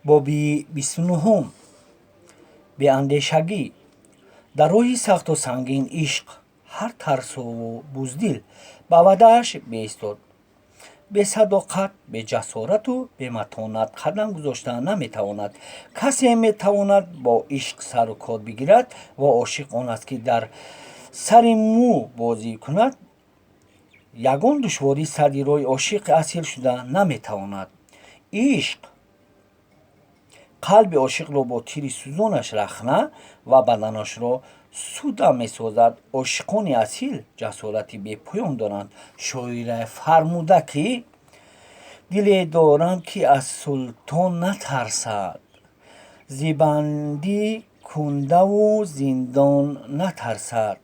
Боби 29-ум. Беандешагӣ. Дар роҳи сахту сангин ишқ ҳар тарсову буздил ба ваъдааш беистод, бесадоқат, беҷасорату бематонат қадам гузошта наметавонад. Касе метавонад бо ишқ сару кор бигирад ва ошиқ он аст, ки дар сари мӯ бозӣ кунад. Ягон душворӣ садди роҳи ошиқи асил шуда наметавонад. Ишқ қалби ошиқро бо тири сӯзонаш рахна ва баданашро суда месозад. Ошиқони асил ҷасорати бепоён доранд. Шоира фармуда, ки диле дорам, ки аз султон натарсад, зи банди кундаву зиндон натарсад.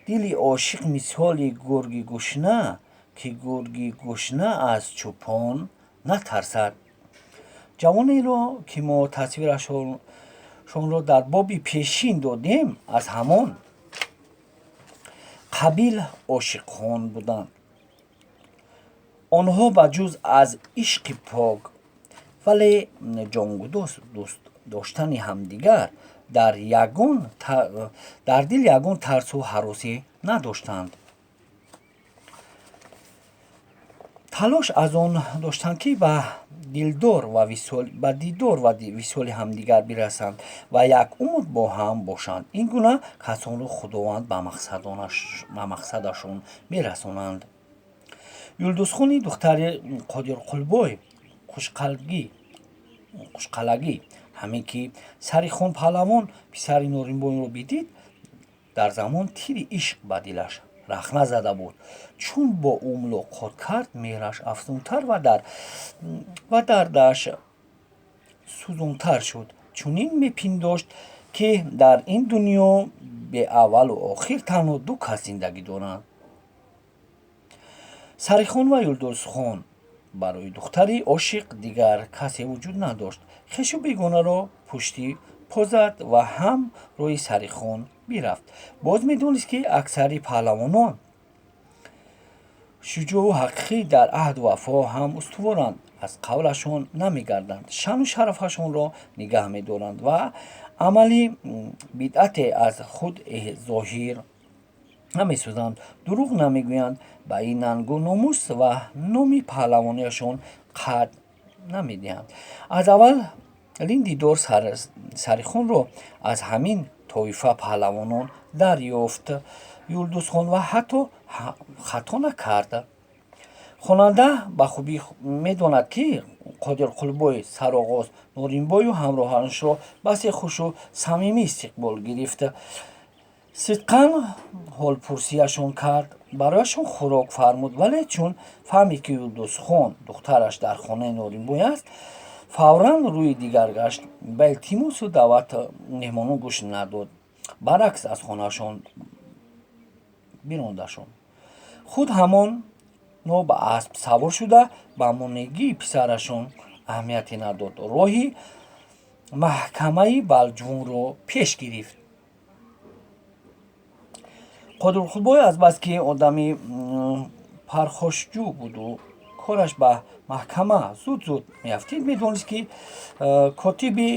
Дили ошиқ мисоли гурги гушна, ки гурги гушна аз чӯпон натарсад. Ҷавонеро, ки мо тасвирашонро дар боби пешин додем, аз ҳамон қабил ошиқон буданд. Онҳо ба ҷуз аз ишқи пок, вале ҷонгудоз дӯст доштани ҳамдигар дар дил ягон тарсу ҳаросе надоштанд. Талош аз он доштанд, ки ба дидор ва висоли ҳамдигар бирасанд ва як умр бо ҳам бошанд. Ин гуна касонро Худованд ба мақсадашон мерасонанд. Юлдузхони духтари Қодирқулбой Қушқалагӣ ҳамин ки Сарихон паҳлавон, писари Норинбойро бидид, дар замон тири ишқ ба дилаш рахна зада буд. Чун бо ӯ мулоқот кард, меҳраш афзунтар ва дардаш сӯзонтар шуд. Чунин мепиндошт, ки дар ин дунё беаввалу охир танҳо ду кас зиндагӣ доранд: Сарихон ва Юлдузхон. Барои духтари ошиқ дигар касе вуҷуд надошт. Хешу бегонаро пушти по зад ва ҳам роҳи Сарихон бирафт. Боз медонист, ки аксари паҳлавонон шуҷоъу ҳақиқӣ дар аҳду вафо ҳам устуворанд, аз қавлашон намегарданд, шаъну шарафашонро нигаҳ медоранд ва амали бидъате аз худ зоҳир намесозанд, дурӯғ намегӯянд, ба ин нангу номус ва номи паҳлавониашон қад намедиҳанд. Аз аввалин дидор Сарихонро аз ҳамин тоифа паҳлавонон дарёфт Юлдузхон ва ҳатто хато накард. Хонанда ба хубӣ медонад, ки Қодирқулбой сароғоз Норинбою ҳамроҳонашро басе хушу самимӣ истиқбол гирифт, сидқан ҳолпурсиашон кард, барояшон хӯрок фармуд, вале чун фаҳмид, ки Юлдузхон духтараш дар хонаи Норинбой аст, фавран рӯи дигар гашт, ба илтимосу даъват меҳмонон гӯш надод, баръакс, аз хонаашон бирондашон. Худ ҳамон но ба асп савор шуда, ба монегии писарашон аҳамияте надод, роҳи маҳкамаи Балҷувонро пеш гирифт. Қодирқулбой азбаски одами пархошҷӯ буду кораш ба маҳкама зуд-зуд меафтид, медонист, ки котиби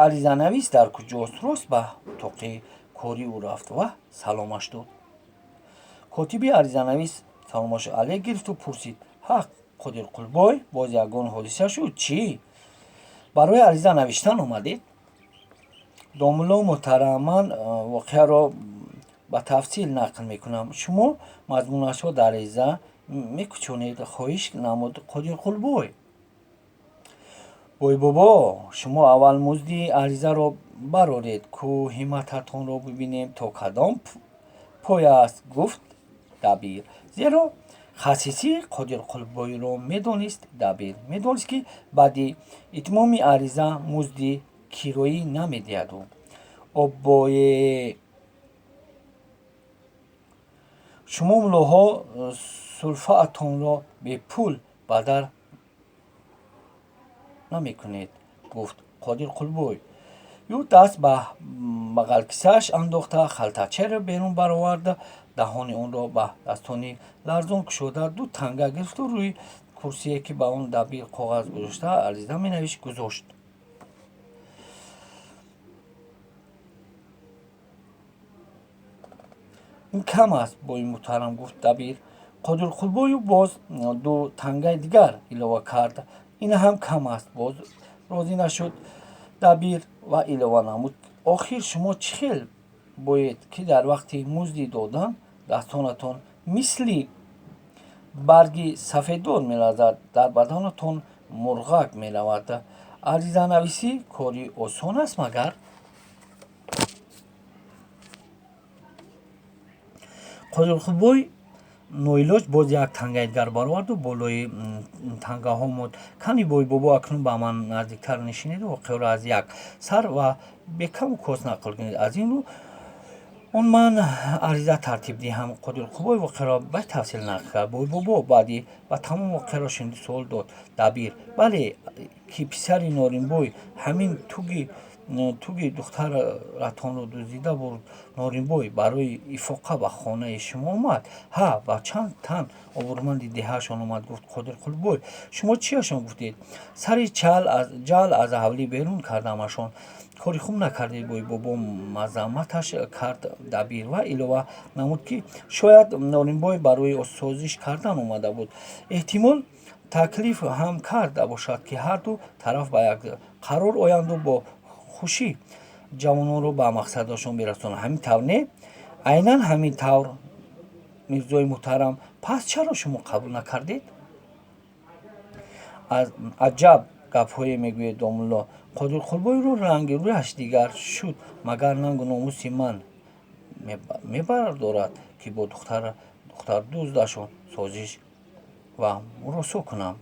аризанавис дар куҷост. Рост ба утоқи кори ӯ рафт ва саломаш дод. Котиби аризанавис саломашро алек гирифту пурсид: «Ҳа, Қодирқулбой, боз ягон ҳодиса шуд, чӣ? Барои ариза навиштан омадед?» «Домулло муҳтарам, ман воқеаро ба тафсил нақл мекунам, шумо мазмунашро дар ариза мекӯчонед», хоҳиш намуд Қодирқулбой. «Бойбобо, шумо аввал музди аризаро бароред, ку ҳиммататонро бибинем, то кадом поя аст», гуфт дабир. Зеро хасисии Қодирқулбойро медонист. Дабир медонист, ки баъди итмоми ариза музди кироӣ намедиҳаду. «Оббое, шумо муллоҳо сулфаатонро бепул бадар намекунед», гуфт Қодирқулбой. Ю даст ба бағалкисааш андохта, халтачаеро берун баровард, даҳони онро ба дастони ларзон кушода, ду танга гирифту рӯи курсие, ки ба он дабир коғаз гузошта ариза менавишт, гузошт. Ин кам аст, бои муҳтарам, гуфт дабир. Қодирқулбою боз 2 тангаи дигар илова кард. Ин ҳам кам аст, боз розӣ нашуд дабир ва илова намуд: охир шумо чӣ хел боед, ки дар вақти музди додан дастонатон мисли барги сафеддор меларзад, дар баданатон мурғак меравад? Аризанависӣ кори осон аст магар? Қодирқулбой ноилоҷ боз як тангаи дигар бароварду болои тангаҳо мод. Кани, бойбобо, акнун ба ман наздиктар нишинеду воқеаро аз як сар ва бекаму кост нақл кунед. Аз ин рӯ он ман ариза тартиб диҳам. Қодирқулбой воқеаро ба тафсил нақл кард. Бойбобо баъди ба тамом воқеаро шуниду суол дод: дабир, бале, ки писари Норинбой ҳамин туги духтаратонро дуздида бурд, Норинбой барои ифоқа ба хонаи шумо омад? Ҳа, ба чанд тан обрӯманди деҳаашон омад, гуфт Қодирқулбой. Шумо чиашон гуфтед? Сари ҷал аз ҳавлӣ берун кардамашон. Кори хуб накардед, бойбобо, мазамматаш кард дабир ва илова намуд, ки шояд Норинбой барои созиш кардан омада буд. Эҳтимол, таклиф ҳам карда бошад, ки ҳарду тараф ба як қарор оянду бо хушӣ ҷавононро ба мақсадашон бирасонанд. Ҳамин тавр не? Айнан ҳамин тавр, мирзои муҳтарам. Пас чаро шумо қабул накардед? Аҷаб гапҳое мегӯед, домулло. Қодирқулбойро ранги рӯяш дигар шуд. Магар нангу номуси ман мебардорад, ки бо духтардуздашон созиш ва муросо кунам?